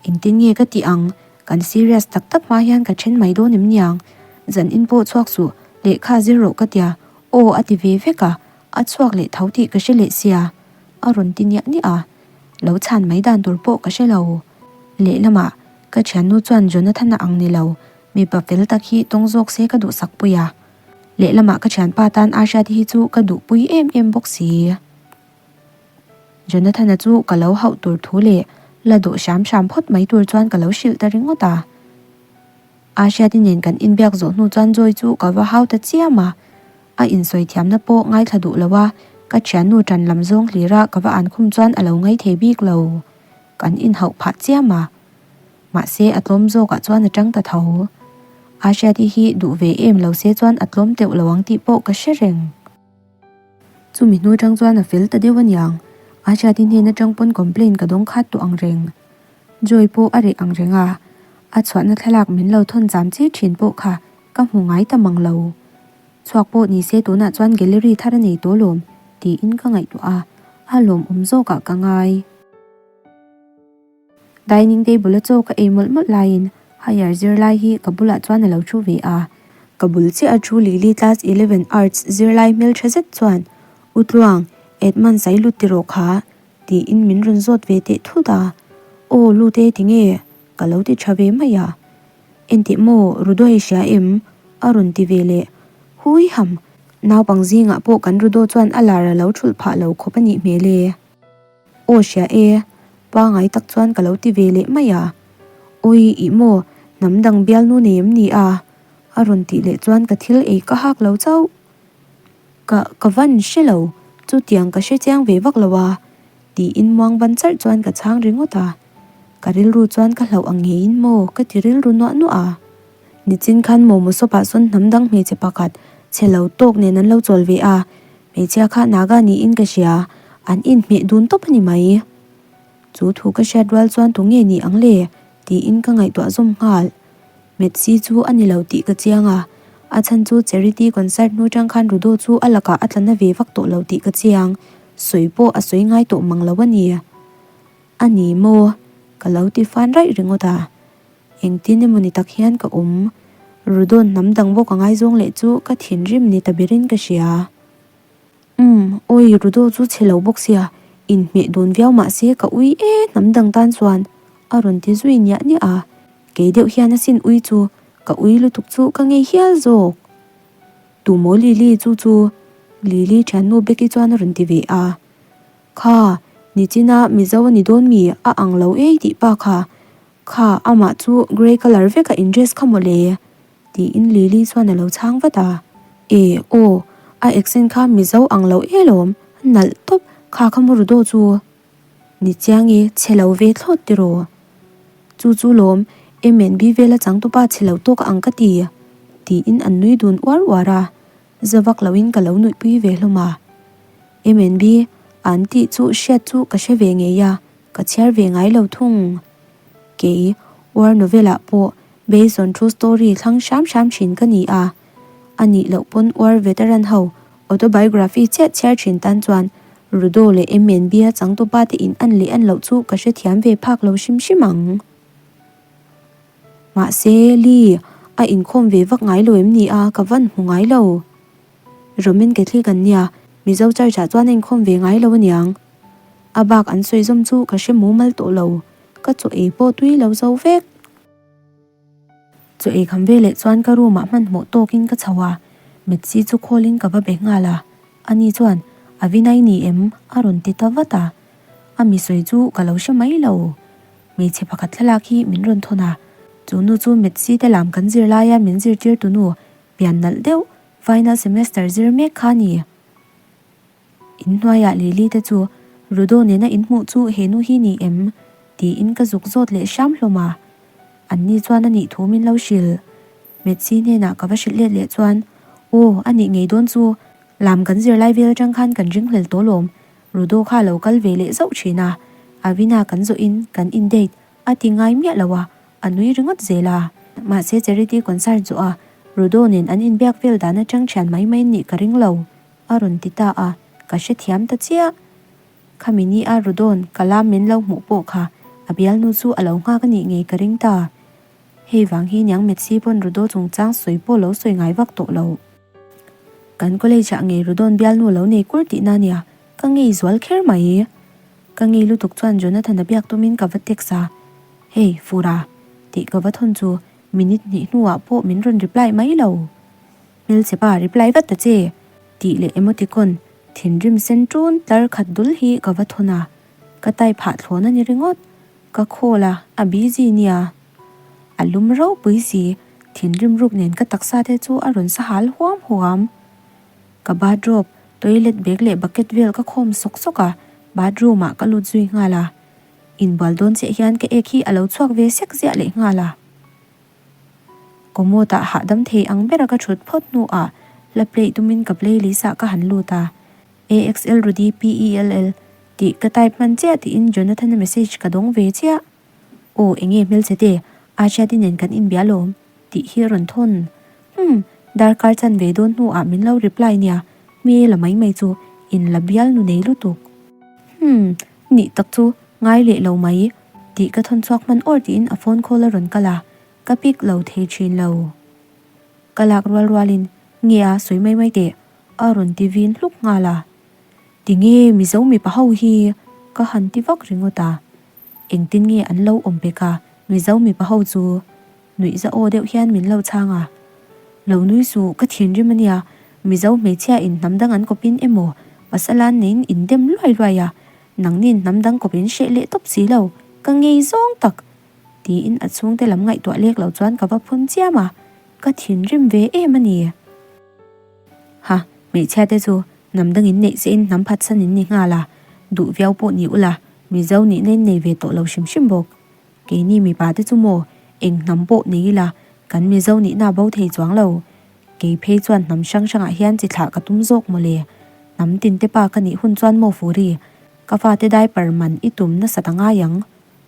Engtin nge ka tih ang? Kan serious tak tak hma hian ka then mai dawn em niang? Zan in pawh chhuak suh, lehkha zir rawh ka tia, aw a ti ve vek a, a chhuak leh tho tih ka hre leh sia. A rawn ti niah niah a, lo chhan mai dan tur pawh ka hre lo. Lehlamah, ka thiannu chuan Jonathan-a ang ni lo, mipa fel tak hi tawng zawk se ka duhsak pui a. Lehlamah ka thianpa tan Ahriati hi chu ka duhpui em em bawk si. Jonathan-a chu ka lo hauh tur thu leh la duh hram hram phawt mai tur chuan ka lo hrilh ta ringawt a. Ahriati nen kan inbiak zawh hnu chuan Joy chu ka va hau ta chiam a. A insawi thiamna pawh ngaithla duh lo a, ka thiannu ṭan lam zawng hlira ka va an khum chuan a lo ngaithei bik lo. Kan inhauh phah chiam a. Mahse a tlawm zawkah chuan a ṭang ta tho. Ahriati hi duh ve em lo se chuan a tlawm teuh lo ang tih pawh ka hre reng. Chumi hnu aṭang chuan a fel ta deuh aniang. Ahriati hnen aṭang pawn complain ka dawng khat tawh ang reng. Joy pawh a reh ang reng a, a chhuahna thlalak min lo thawn zam chi ṭhin pawh kha ka hmu ngai ta mang lo. Chhuak pawh ni se tunah chuan gallery thar a nei tawh lawm tiin ka ngaihtuah a, a lawmawm zawkah ka ngai. Dining table a chaw ka ei mawlh mawlh laiin higher zirlai hi ka bulah chuan a lo thu ve a. Ka bul chiah a thu Lily class 11 arts zirlai hmeltha zet chuan, U Tluang, Edmund sai lut tiraw kha? tiin min rawn zawt ve teh thut a. Aw lut e tinge? Ka lo ti tha ve mai a. Enteh maw Rudo i hria em? a rawn ti ve leh. Hui ham, naupang zingah pawh kan Rudo chuan a lar a lo thulh phah lo khawp a nih hmel e. Aw hria e, pangai tak chuan ka lo ti ve leh mai a. Awi ih maw, hnam dang bialnu nei em ni a? A rawn tih leh chuan ka thil ei ka hak lo chauh. Ka, ka van hre lo, chutiang ka hre chiang ve vak lo a, tiin muang ban charh chuan ka chhang ringawt a. Ka rilru chuan ka hlauh ang ngeiin maw ka ti rilru nuah nuah a. Nichin khan momo shop ah sawn hnam dang hmeichhe pakhat chhe lo tawk nen an lo chawl ve a, Hmeichhia kha Naga niin ka hria, an inhmeh dun tawp a ni mai. Chu thu ka hriat rual chuan tu nge ni ang le? tiin ka ngaihtuah zawm nghal. Metsi chu a ni lo tih ka chiang a, a chhan chu charity concert hnu tang khan Rudo chu a lakah a tla na ve vak tawh lo tih ka chiang, sawi pawh a sawi ngai tawh mang lo a ni. A ni maw? Ka lo ti fan raih ringawt a. Engtin emaw ni tak hian ka awm. Rudawn hnam dang bawk a ngaizawng leh chu ka thinrim ni ta berin ka hria. Umm, awi Rudo chu chhe lo bawk sia, inhmeh dawn viau mah se ka ui e hnam dang tan chuan a rawn ti zui niah niah a. Kei deuh hian asin ui chu ka ui lutuk chu ka ngei hial zawk. Tumaw Lily chu chu Lily thiannu Becky chuan a rawn ti ve a. Kha, nichina Mizo a ni dawn mi a ang lo ei tih pa kha Kha, amah chu grey colour vek a in dress kha mawle, tiin Lily chuan a lo chhang vat a. E, aw, a accent kha Mizo ang lo e lawm, a nalh tawp, kha kha maw Rudo chu. Ni chiang e, chhe lo ve thlawt tiraw. Chu chu lawm, MNB vela changtupa chhe lo tawk ang ka ti, tiin an nui dun uar uar a, za vak loin ka lo nuihpui ve hlawm a. MNB an tih chu hriat chu ka hre ve ngei a, Ka chhiar ve ngai lo thung. Kei, war novel ah pawh based on true story thlang hram hram thin ka ni a. A nih loh pawn war veteran ho autobiography chiah chhiar thin tan chuan Rudo leh MNB a changtupa te in an leh an loh chu ka hrethiam ve phak lo hrim hrim ang. Mahse, Lee, a inkhawm ve vak ngai lo em ni a, ka van hmu ngai lo. Roman Catholic an nia, Mizo church ah chuan a inkhawm ve ngai lo aniang. A bak an sawi zawm chu ka hre mumal tawh lo, ka chaw ei pawh tui lo zo vek. Chaw ei kham veleh chuan ka room ah hmanhmawh tawkin ka chho a, Mitsi chu call in ka va be nghal a, ani chuan a vinai ni em? a rawn ti ta vat a, a mi sawi chu ka lo hre mai lo. Hmeichhe pakhat thlalak hi min rawn thawn a, chu nu chu Mitsi te lam kan zir laia min zirtir tunu pian nalh deuh final semester zir mek kha a ni. In hnuaiah Lily te chu Rudo nena in hmuh chu he nu hi ni em? tiin ka zuk zawt leh hram hlawm a. An ni chuan a nih thu min lo hrilh. Metsi hnenah ka va hrilh let leh chuan, Aw, a nih ngei dawn chu. Lam kan zirlai vel atang khan kan ringhlel tawh lawm. Rudo kha a lo kal ve leh zauh thin a. Avina kan zawhin kan in date a ti ngai miah lo a, a nui ringawt zel a. Mahse charity concert zawh a, Rudo nen an inbiak vel dan atang thian mai mai nih ka ring lo. A rawn ti ta a, ka hrethiam ta chiah. Khami ni a Rudawn ka lam min lo hmuh pawh kha a bialnu chu a lo nghak a nih ngei ka ring ta. Hei vang hi niang Metsi pawn Rudo chungchang sawi pawh lo sawi ngai vak tawh lo. Kan college ah ngei Rudawn bialnu lo nei kur tihna nia, ka ngei zual kher mai. Ka ngei lutuk chuan Jonathan-a biak tumin ka va text a, Hey, Fura, tih ka va thawn chu minute hnih hnuah pawh min rawn reply mai lo. Hmelchhe pa reply vat ta che tih leh emoticon thinrim sen ṭun tlar khat dul hi ka va thawn a, ka type hah thlawn a ni ringawt, ka call a, a busy nia. A lum ropui si, thinrim ruk nen ka taksa te chu a rawn sa hal huam huam. Ka bathrobe, toilet bag leh bucket vel ka khawm sawk sawk a, bathroom ah ka lut zui nghal a. Inbual dawn chiah hian ka ek hi a lo chhuak ve sek ziah leh nghal a. Commode ah hahdam thei ang bera ka thut phawt hnuah hla play tumin ka playlist ah ka han lut a, AXL Rudy PELL tih ka type hman chiah tiin Jonathan-a message ka dawng ve chiah. Aw enge hmelchhe te, Ahriati nen kan inbia lawm tih hi a rawn thawn. Umm, darkar chan ve dawn hnuah min lo reply nia, hmel a mai mai chu in la bial nu nei lutuk. Umm, nih tak chu ngai leh lo mai tih ka thawn chhuak hman awr tiin a phone call a rawn kal a, ka pick lo thei thin lo. Ka lak rual rualin nge a sawi mai mai teh a rawn ti vin hluk nghal a. Tinge Mizo mipa ho hi ka han ti vak ringawt a. Engtin nge an lo awm pek a, Mizo mipa ho chu nuih za aw deuh hian min lo chhang a. Lo nui suh, ka thinrim a nia, Mizo hmeichhia in hnam dang an kawpin emaw pasal an neiin in dem luai luai a, nangni'n hnam dang kawpin hreh leh tawp si lo, ka ngei zawng tak! tiin a chhungte lam ngaihtuah lek lo chuan ka va phun chiam a, ka thinrim ve em a ni. Ha, hmeichhia te chu hnam dangin neih che in hnam phatsan in ni nghal a, duh viau pawh ni ula, Mizo nihna in nei ve tawh lo hrim hrim bawk. Keini mipa te chu maw, eng hnam pawh nei ila, kan Mizo nihna a bo thei chuang lo. Kei phei chuan hnam hrang hrangah hian chi thlah ka tum zawk maw le. Hnam tin te pa ka nih hun chuan maw Furi, ka fate diaper man i tum nasa ta ngai ang,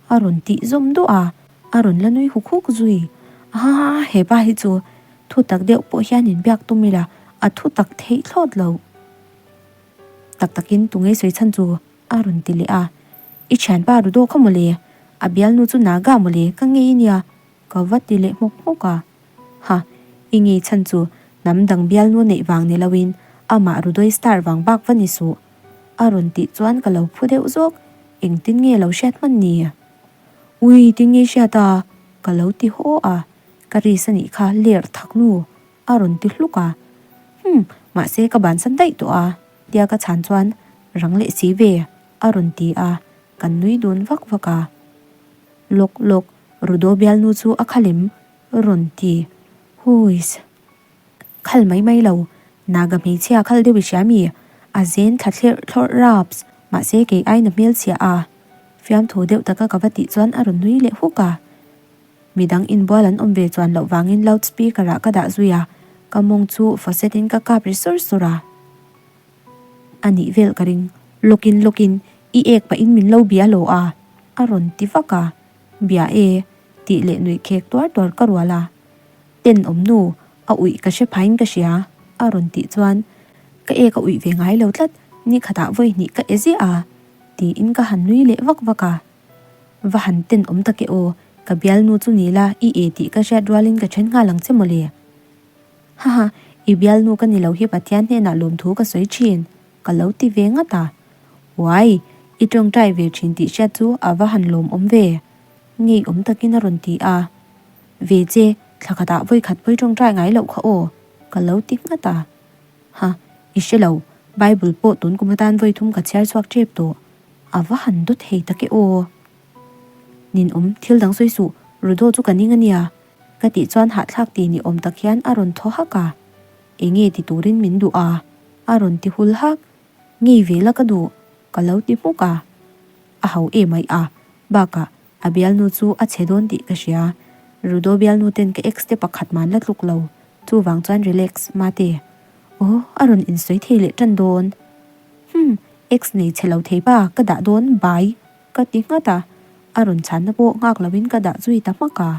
a rawn tih zawm duah a, a rawn la nui huk huk zui. Ahaha, he pa hi chu Thu tak deuh pawh hian inbiak tum ila a thu tak theih thlawt lo. Tak takin tu ngei sawi chhan chu a rawn ti leh a, I thianpa Rudo kha mawle, a bialnu chu Naga mawle ka ngei nia ka va ti leh hmawk hmawk a. Ha, i ngei chhan chu hnam dang bialnu neih vang ni loin amah Rudoi star vang bak va ni suh a rawn tih chuan ka lo phu deuh zawk, engtin nge lo hriat hman ni? Ui, tinge hriat a? ka lo ti haw a. Ka ris a nih kha ler thak nu a rawn ti hluk a, Humm, mahse ka bansan daih tawh a, tia ka chhan chuan rang leh si ve a rawn ti a, kan nui dun vak vak a. Lawk lawk, Rudo bialnu chu a khalem rawn ti huiss. Khal mai mai lo, Naga hmeichhia khal deuh i hria mi? A zen thla thlerh thlawrh raps, mahse kei aina hmelchhia a. Fiamthu deuh taka ka va tih chuan a rawn nui leh huk a. Midang inbual an awm ve chuan loh vangin loud speaker ah ka dah zui a, ka mawng chu faucet in ka kap ri sawr sawr a. A nih vel ka ring, lawkin lawkin i ek pahin min lo bia lo a, a rawn ti vak a, bia e, tih leh nuih khek tuar tuar ka rual a. Tenawm nu, a uih ka hre phain ka hria, a rawn tih chuan ka ek a uih ve ngai lo tlat, nikhatah vawi hnih ka e ziah a, tiin ka han nui leh vak vak a. Va han ten awm tak e aw, ka bialnu chu ni la i e tih ka hriat rualin ka then nghal ang che mawle. Haha, i bialnu ka ni lo hi Pathian hnenah lawmthu ka sawi thin, ka lo ti ve ngat a. Uai, i tawngtai ve thin tih hriat chu a va han lawmawm ve, ngeiawm takin a rawn ti a. Ve che, thla khatah vawi khat pawi tawngtai ngai loh kha aw, ka lo ti nghat a. Ha, i hre lo, Bible pawh tun kum atan vawi thum ka chhiar chhuak tep tawh. A va han dawt thei tak e aw. Ninawm, thil dang sawi suh, Rudo chu ka ning a nia. Ka tih chuan hahthlak ti ni awm tak hian a rawn thaw hak a. Enge ti turin min duh a? A rawn ti hul hak. Ngei ve la ka duh, ka lo ti hmuk a. A ho em aih a, bakah a bialnu chu a chhe dawn tih ka hria. Rudo bialnu ten ka ex te pakhat man la tluk lo, chuvang chuan relax, mate. Aw, a rawn insawi thei leh tan dawn. Humm, ex nei chhe lo thei pa, ka dah dawn, bye, ka ti nghat a, a rawn chhanna pawh nghak loin ka dah zui ta hmak a.